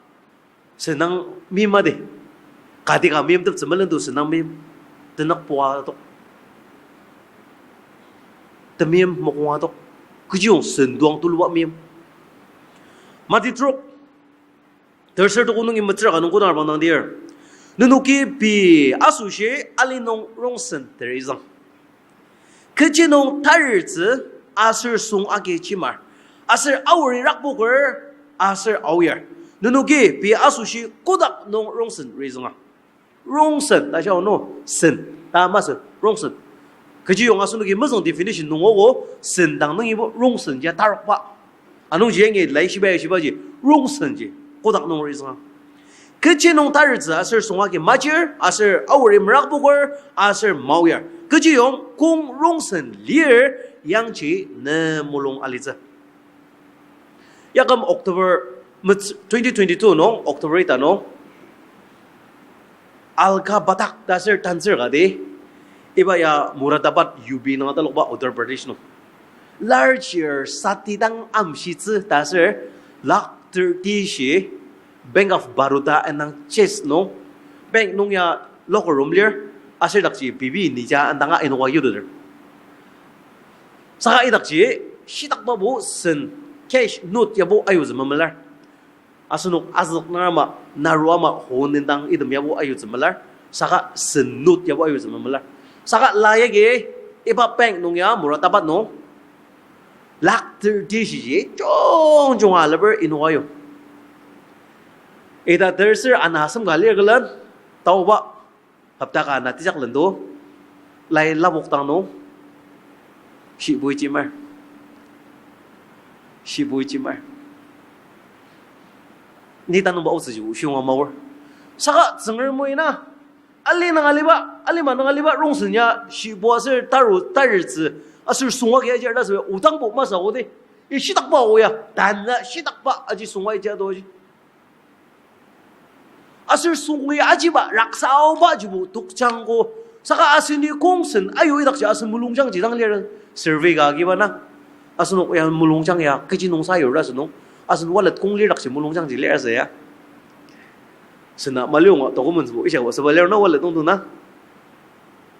sen dang meima di. Kati ka meimteptsü melen to sen dang meim. Tenük pua tok. Temeim mokong tok. Kechiyong sen doang tuluba meim. Mati trok. Terser tuko nungi metsür ka nung kodang arbang dang dir. Nenoki pei asoshi ali nung rongsen terizang. Kechi nung taritsü aser sung agi chimar. Aser aori rakpoker aser aoyar. Nenoki pei asoshi kotak nung rongsen rizünga. Rongsen, ta shia no, sen, ta masü, rongsen. Kechiyong asenoki mezüng definition nung ogo, sen dang nungibo rongsen ya tarokba. Anungji yangi laishiba ya shibaji, rongsenji, kotak nung rizünga. Kechi nung taritsü aser sung agi majir, aser aori merakpoker, aser maoyar. Kechiyong kong rongsen lir yangji ne mulung alitsü. Yaküm October, twenty twenty-two nung, October ita nung, Alka Batak ta aser tantsür kati, iba ya Moradabad U P nung atalokba Uttar Pradesh nung. Larger sati dang amshitsü ta aser lakh thirty shi Bank of Baroda indang chest nung, bank nung ya locker room lir, aser dakji bibi nija indanga inoka yuteter. Saka idakji, shitakbabo sen cash note yabo ayutsü memelar. Asenok azük nung ama, naru ama, hon indang item yabo ayutsü melar. Saka sen note yabo ayutsü memelar. Saka la yagi, iba bank nung ya, Moradabad nung, lakh thirty shiji, jungjunga leper inoka yo. Ita terser ana asem ka lir külen, taoba, hopta ka ana tejak lendo, lai lapok dang nung, shibui chimar. Shibui chimar. Ni tanüngba otsüji shiyonga maor. Saka Tsüngrem o ina, ali nung aliba, alima nung aliba rongsen ya shibo aser taru, taritsü, aser sung agi aji arta sü odangbo masü ko di. I shitakba o ya, tanü shitakba aji sung agi aji atoji. Aser sung agi ajiba raksa aoba jibo tokjangko. Saka aseni kongsen ayu idakji asen mulungjangji dang lir survey ka agiba na. Asenok ya mulungjang ya kechi nung sayur ta asünung. Asen wallet kong lir dakji mulungjangji lir asü ya. Sena maliunga documents bo ishia wa süba lir na wallet nung dang na.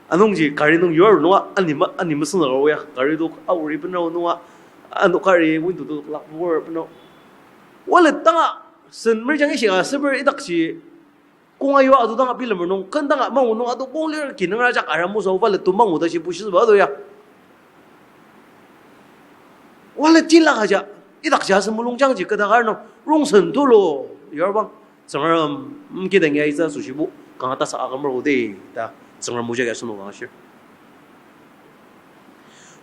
Anungji gari nung yur nunga ani ma-, ani mesüngzüker o ya. Gari tok aori benra nunga ano gari window tok lakbur benra. Wallet danga sen merjang ishika süper idakji konga yua ado danga bilemer nung, ken danga mangu nung ado kong lir kinungra jak ara musa wallet to mangu ta shi bushizüba ado ya. Wallet tila kaja, idakji asen mulungjangji keta kar nung, rongsen tulu, yur bang, Tsüngrem, mm, kidang ya itsü asoshibo, kanga tasa akümer o di, ta, Tsüngrem o jagi asenok kanga shir.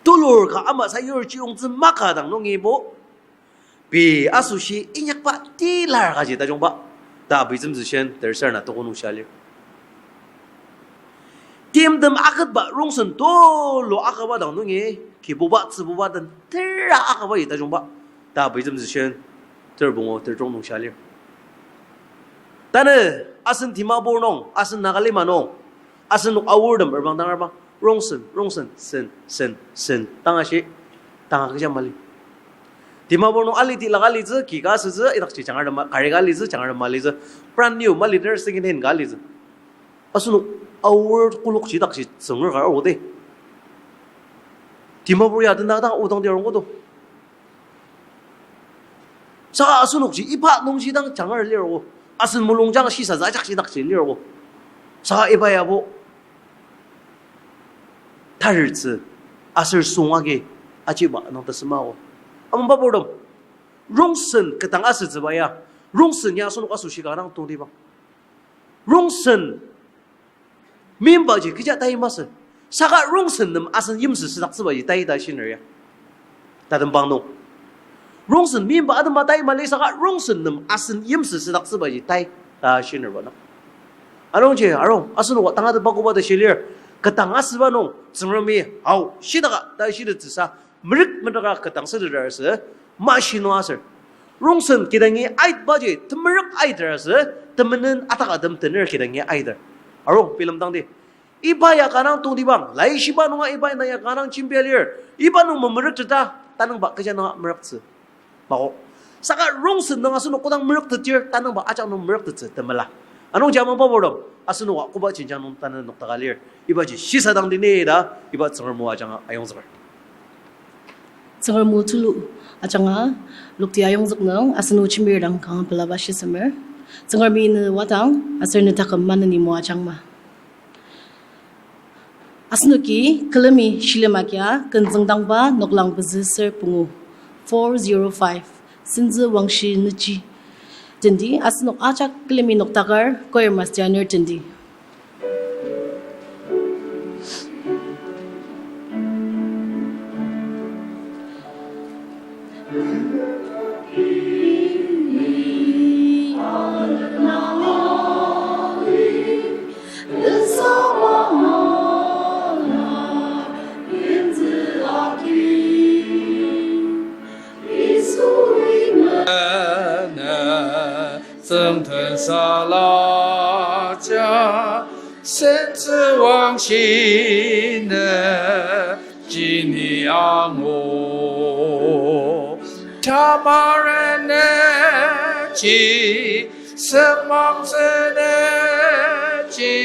Tulur ka ama sayur chiyongtsü maka dang nungibo, pei asoshi inyakba tilar kaji tajungba, ta Abijemtsüshen terser ana toko nung shia lir. Timtem aketba rongsen tulu akaba dang nungi, kibuba tsübuba den tera akaba ji tajungba, ta Abijemtsüshen ter pungu ter trok nung shia lir. Tanü asen Dimapur nung, asen Nagalima nung, asenok aortem erbang dang erbang, rongsen, rongsen, sen, sen, sen, tanga shi, tanga kecha mali. Dimapur nung aliti laka alitsü, ki ka asütsü, idakji jangar tema, kari ka alitsü, jangar tema alitsü, brand new maliter second hand ka alitsü. Asenok aor kolokji idakji tsünger ka aru de. Dimapur ya tena dang odang di arung kodo. Saka asenokji iba nungji dang jangar lir o. Asen mulungjang shisatsü ajakji idakji lir o. Saka iba yabo taritsü aser sung agi ajiba nung tasüma o. Amangba purtem. Rongsen ketang asütsüba ya. Rongsen ya asenok asoshi ka dang tongtibang. Rongsen meimbaji kecha tai masü. Saka rongsen nem asen yimsü südaktsübaji tai ta shiner ya. Tatembang nung. Rongsen meimba atema tai mali saka rongsen nem asen yimsü südaktsübaji tai ta shinerba nung. Anungji, arung, asenoka tangatetba koba ta shilir. Ketang asüba nung, Tsüngremi, hao, shidaka ta shitettsüsa, merük merüka ketang süteter asü, mashi nung aser. Rongsen kidangi aitbaji, temerük aiter asü, temenen ataka tem tener kidangi aiter. Arung, bilemdangdi. Iba ya kanga tongtibang, laishiba nunga iba ina ya kanga jembia lir, iba nung memerükteta, tanüngba kecha nunga merüktsü. Mako. Saka rongsen nung asenok kodang merüktetdir, tanüngba ajak nung merüktettsü temela. Anungji amangba purtem, asenoka koba jenjang nung tanü noktaka lir, ibaji shisadangdi ni ta, iba Tsüngrem o ajanga ayongzüker. Tsüngrem o tulu ajanga lokti ayongzük nung asenok jembir dang kanga pelaba shisemer. Tsüngremi ne wadang, aser ne taküm maneni moajangma. Asenoki külemi shilem agia, ken züngdangba noklang pezü ser pungu, four zero five, Sentsü Wangshi Nüji. Tendi, asenok ajak külemi noktakar, choir master ner tendi. Tsüngtensalaja, Sentsü Wangshi Nüji ni angu. Tamaren Nüji, Sengmangtsü Nüji,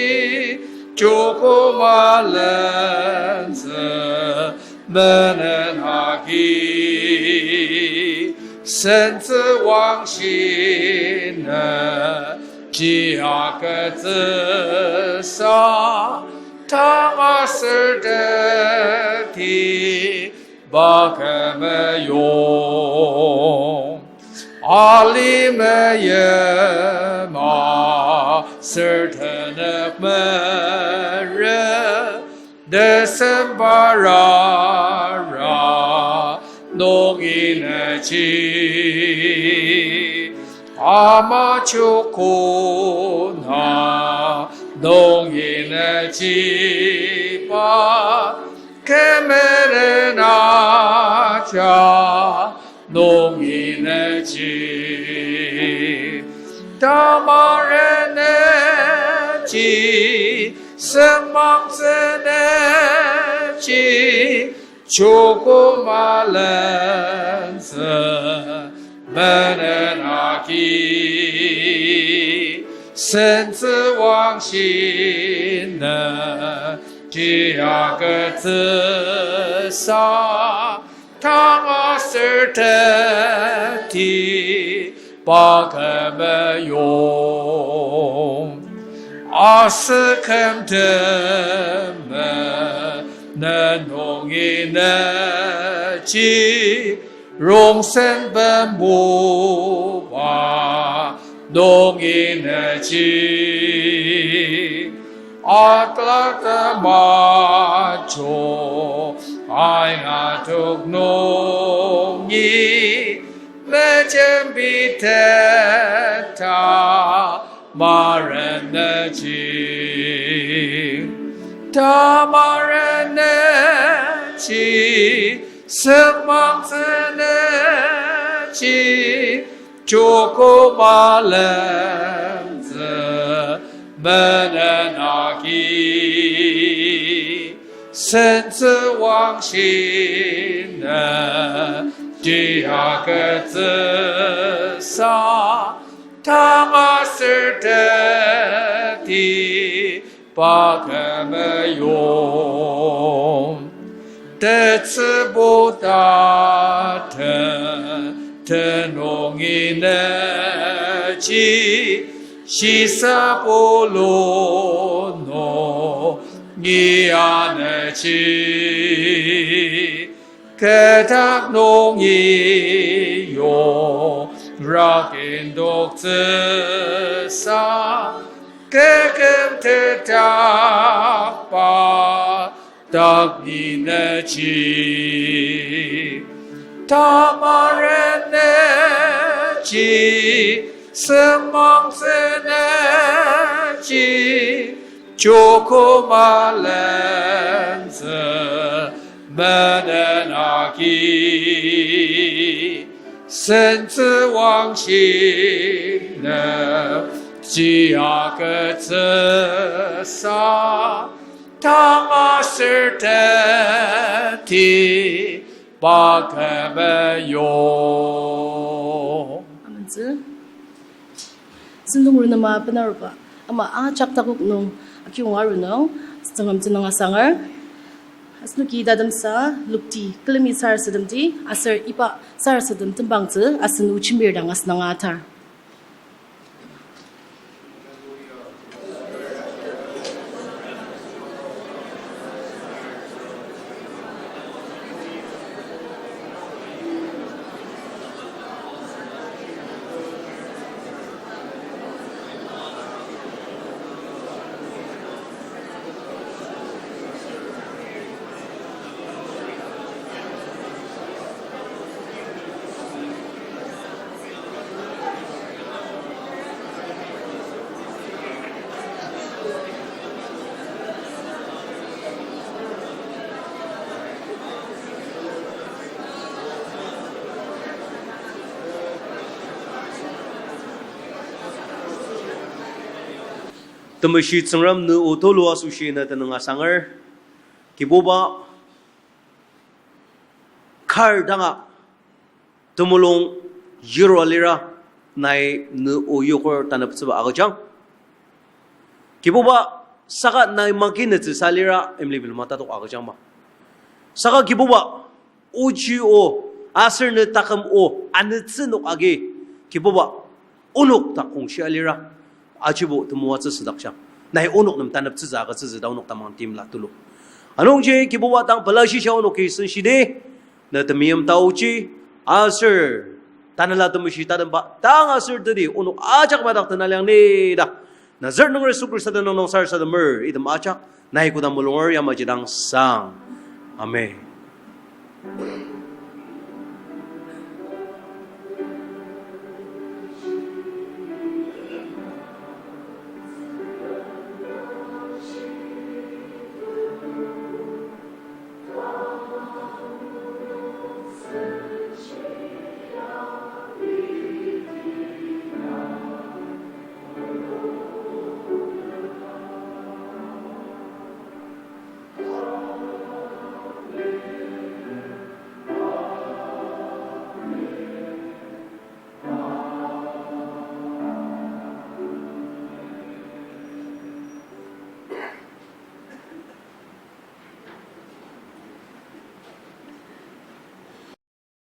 joko malentsü menen agi, Sentsü Wangshi Nüji agütsüsa, tanga sürteti pa kü meyong. Ali meyima sürtenük mere, December ara nungi nüji, ama chukuna nungi nüji pa, kü meren aja nungi nüji, tamaren nüji, sengmangtsü nüji, joko malentsü menen agi, Sentsü Wangshi Nüji agütsüsa, tanga sürteti pa kü meyong. Aser küm temenen nungi nüji, rongsen bembuba nungi nüji, atla temajo aina tok nungi, mejembi teta maren nüji, tamaren nüji, sengmangtsü nüji, joko malentsü menen agi, Sentsü Wangshi Nüji agütsüsa, tanga sürteti pa kü meyong. Tetsübu taten tenungi nüji, shisabu lu nungi anüji, kü dak nungi yong rak indoktsüsa, kü küm tetakba dak ni nüji, tamaren nüji, sengmangtsü nüji, joko malentsü menen agi, Sentsü Wangshi Nüji agütsüsa, tanga sürteti pa kü meyong. Amentsü. Sentong runema benaruba, ama ajak takok nung akiyonga arunung, Tsüngrem tenüng asangar. Asenoki tatemsa lokti külemi sarasademdi, aser iba sarasadem tembangtsü asen o jembir dang asenanga atar. Temeshi Tsüngrem, ne o tulu asoshi ne tenüng asanger. Kibuba, kar danga temulung yirua lira, nai ne o yoker taneptsüba agüjang. Kibuba, saka nai maki netsüsa lira imlibilema tatok agüjangma. Saka Kibuba, ochi o, aser ne taküm o, anütsü nok agi, Kibuba, onok dak kongshia lira, ajibo temoatsü südakjang. Nai onok nem taneptsütsü agütsütsü ta onok tamang timla tulu. Anungji Kibuba, tang pela shisa onoki senshidi, ne temeim taoji, aser Tanela Temeshi tatemba tang aser teti onok ajak madak tenaliang ni ta, Nazareth nunger Yisu Khrista tenüng nung sarasademer item ajak, nai koda mulunger yamaji dang sang. Amen.